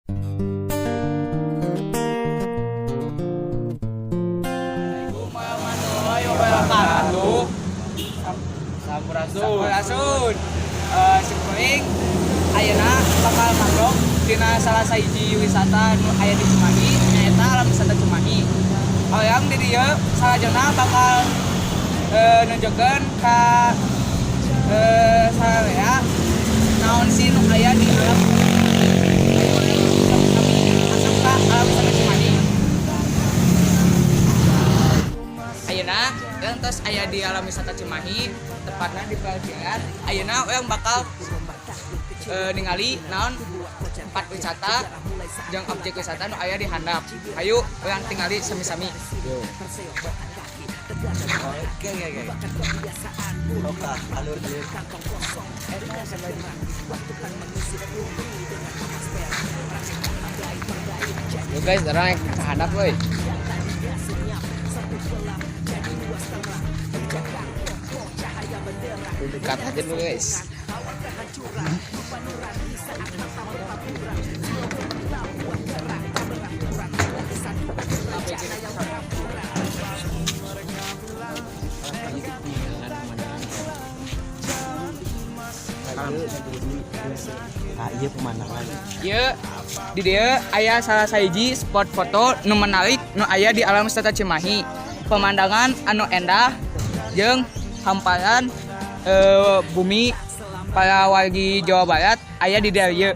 Assalamualaikum warahmatullahi wabarakatuh. Sampurasun. Sampurasun. Simkuring ayeuna bakal mangdok dina salah sahiji wisata nu aya di Cimahi, nyaeta Alam Wisata Cimahi. Hoyong di dieu salajengna bakal nunjukkeun ka sararea naon sih nu aya di alam. Ayo sami-sami asup ka Alam Wisata Cimahi. Ayeuna urang tos aya di Alam Wisata Cimahi, tepatna di parkiran. Ayeuna urang bakal ningali naon tempat wisata jeung objek wisata nu aya di handap. Ayo urang tingali sami-sami. Oke. Oke, alur alur. Yo guys, sekarang ke handap woi. Dekat aja dulu, guys. Ah, iya pemandangan. Ieu di dieu aya salah sahiji spot foto nu menarik nu aya di Alam Wisata Cimahi. Pemandangan anu endah jeung hamparan bumi para wargi Jawa Barat aya di dieu.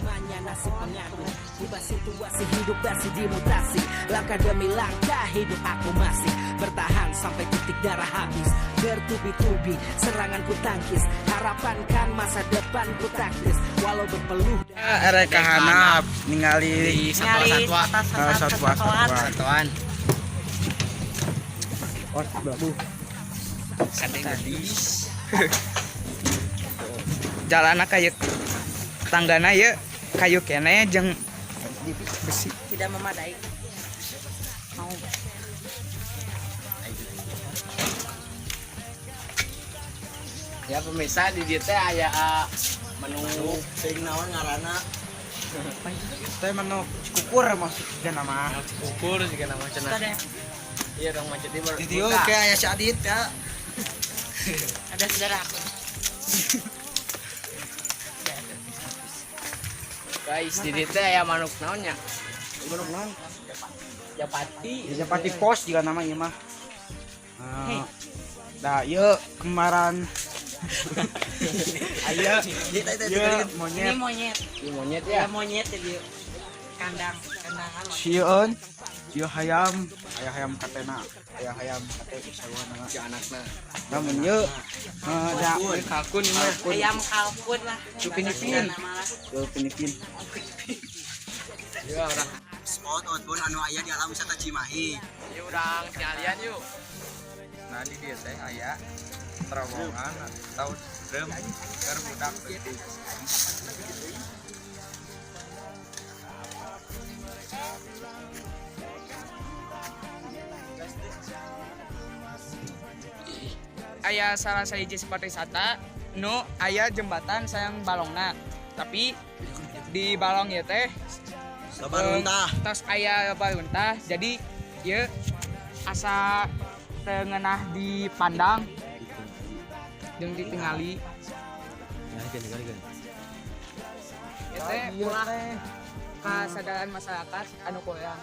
Situasi hidup masih dimutasi. Langkah demi langkah hidup aku masih bertahan sampai titik darah habis. Bertubi-tubi serangan ku tangkis. Harapan kan masa depan ku taktis. Walau berpeluh. Erek ka handap ningali Satwa-satwa. Satwa satwa. Satuan. Oh, babu. Gadis. Jalanna kayu, tanggana ye kayu keneh jeung besi. Tidak memadai. Mau. Ya pemirsa, di dieu teh aya menu. Sing naon ngaranna? Teh menu cikukur maksudnya nama. Ukur juga nama cenah. Ada. Iya dong, macet di baru. Di dieu kayak aya si Adit ya. Ada saudara aku. Guys, di dieu teh aya manuk naon nya? Manuk naon? Japati. Ya, Japati pos juga nama ieu mah. Nah, dah ieu kemarin aya ieu monyet. Ini monyet. Ini monyet Ya ya. monyet jadi kandang kandangan. Sieun ieu hayam, aya hayam katena, aya hayam kate sarua. Si anakna. Namun ieu da Kalkun ini mah. Ayam kalkun lah. Upin Ipin. Nama lah. Upin Ipin. Ya orang. Spot outbound anu aya di Alam Wisata Cimahi. Ya urang tingalian yuk. Nah, di dieu teh aya terowongan atau drum keur budak leutik. Aya salah sahiji spot wisata nu aya jembatan sayang balongna, tapi di balong ieu teh tos aya baruntah, jadi ieu asa teu ngeunah dipandang jeung ditingali. Ieu teh ulah kasadaran masyarakat anu kurang.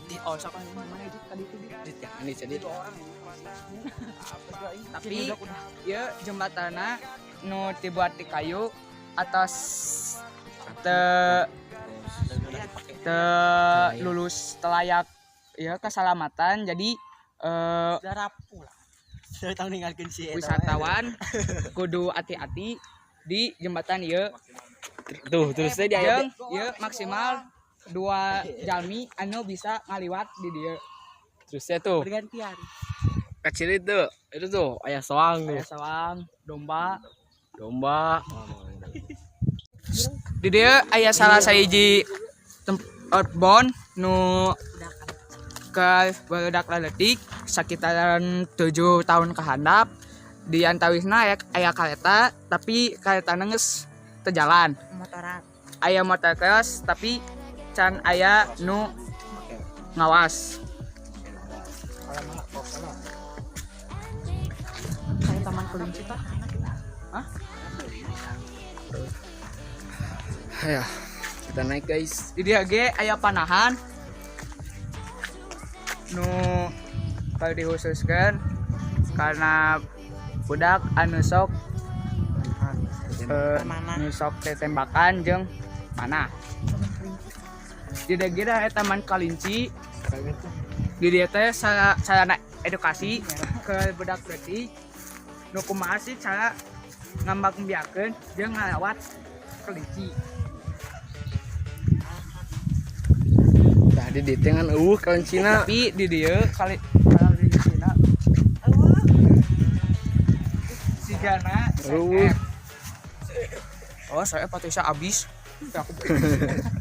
Di oh siapa mana itu tadi itu di Ini jadi tapi ya jembatanna nu dibuat di kayu atas te te lulus telayak ya keselamatan, jadi Sudah rapuh lah. Saya tahu ninggalkeun si eta. Wisatawan kudu hati-hati di jembatan ieu. Tuh, terus teh dia Jeung ieu maksimal dua jalmi anu bisa ngaliwat di dieu. Terus teh tuh Bergantian. Kecil itu tuh aya soang tuh. Aya soang, domba. Domba. Di dieu aya salah sahiji outbound nu ke barudak laletik sakitaran 7 tahun ke handap. Di antawisna aya kareta, tapi karetana geus teu jalan. Motoran. Aya motocross tapi can aya nu ngawas. Kayak taman kelinci tah. Hah? Ya, kita naik, guys. Di dieu ge aya panahan nu kalau dikhususkan karena budak anu sok Mana? nu sok tembakan jeung panah. Di dieu ge aya taman kelinci. Di dieu teh sarana edukasi ke budak leutik nu kumaha sih cara ngembangbiakeun jeung ngarawat kelinci. Tah di dieu teh ngan euweuh kalincina. Tapi di dieu kali kalincina sigana Euweuh. Oh, saya Patricia abis. Aku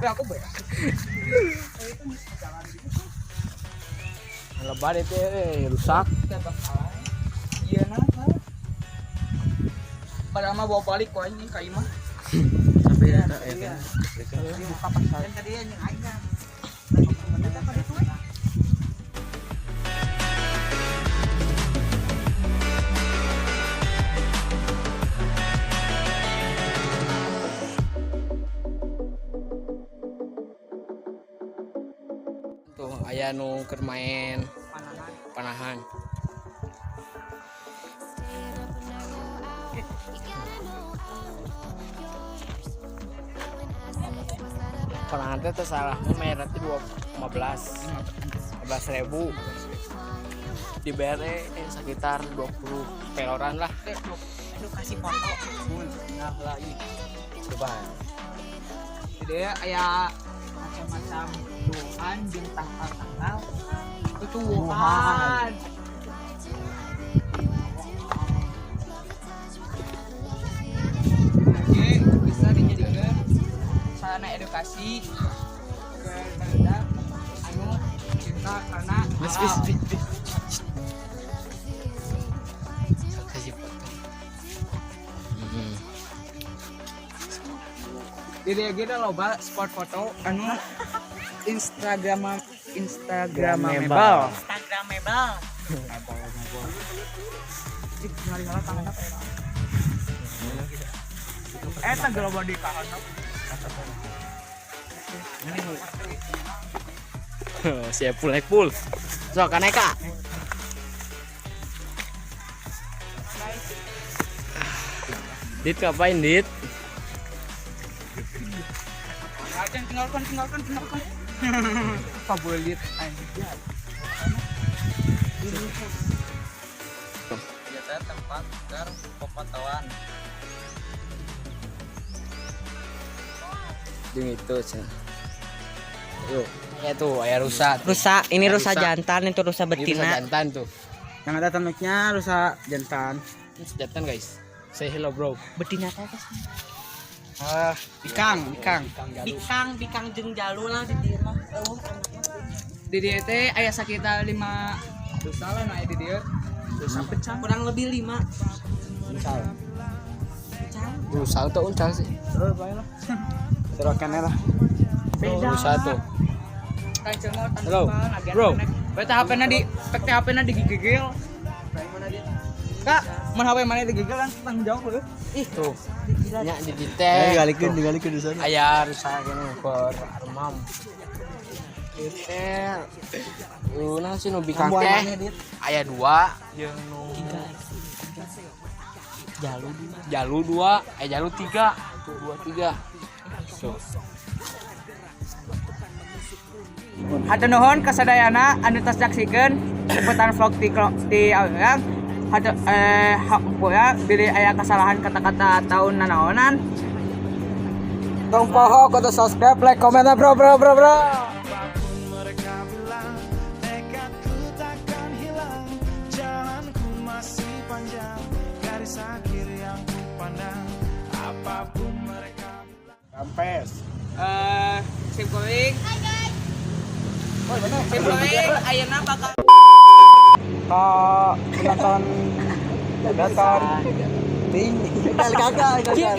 aku bayar. Lebar itu rusak. Iya nah. Padahal mah bawa balik kok ini ka imah. Tapi ya, ya. Buka pasar. Dan tadi yang aing. Tuh aya nu keur main panahan. Panahan teh teu salah mah mayarna teh 15 15 ribu, dibayar sekitar 20 peloran lah. Edukasi foto. Nah lah, ih. Coba. Jadi aya macam-macam tuhan jeung tangkal-tangkal tutuwuhan. Oke, bisa dijadikan sarana edukasi ke barudak anu cinta karena Bis, alam. Bis, bis, bis. Kasih foto. Di dieu ge loba spot foto anu Instagramable. Instagramable. Ih, ningali-ngali tanganna apa ya? Eta geus loba di kahanap. Siap full, naik full. Sok kan naik, Kak. Dit, ngapain, Dit? Tinggalkan, tinggalkan, tinggalkan, tinggalkan. Favorit anjir. Ieu teh tempat keur popotoan. Jeung itu cenah. Yuk, ya tuh aya rusa tuh. Rusa, ini rusa, Rusa. Jantan, itu rusa Ini rusa betina. Jantan tuh. Yang ada tanduknya rusa jantan. Ini rusa jantan, guys. Say hello, bro. Betina teh apa sih? Ah, bikang, bikang. Bikang, bikang jeung jalu lah di dieu mah. Euweuh anakna. Di dieu teh aya sakitar 5 rusa lah nu aya di dieu. Rusa pecah. Kurang lebih 5. Uncal. Rusa atau uncal sih? Terus bae lah. Serokannya lah. Beda. Rusa tuh. Kancil mau Hello, bro. Berarti HP-na di pek HP-na digigil. Kak, mun HP mana digigil kan tanggung jawab lu. Ih tuh. Nya di dieu teh. Digalikeun, digalikeun di sana. Aya rusa gini keur armam. Ieu teh. Nah sih nu bikang teh. Aya dua jeung nu Jalu. Jalu dua, jalu tiga, tuh dua tiga. Tuh. Hatur nuhun kasadayana anu tos nyaksikeun liputan vlog ti urang. Hatur hampura bilih aya kesalahan kata-kata atau nanaonan. Tong poho kudu subscribe, like, komen, bro, bro, bro, bro. Mereka bilang tekadku takkan hilang. Jalanku masih panjang. Garis akhir yang ku pandang. Apapun mereka bilang. Rampes. Sim kuring. Sim kuring ayeuna bakal Ka penonton datang. Ting. Gagal, gagal.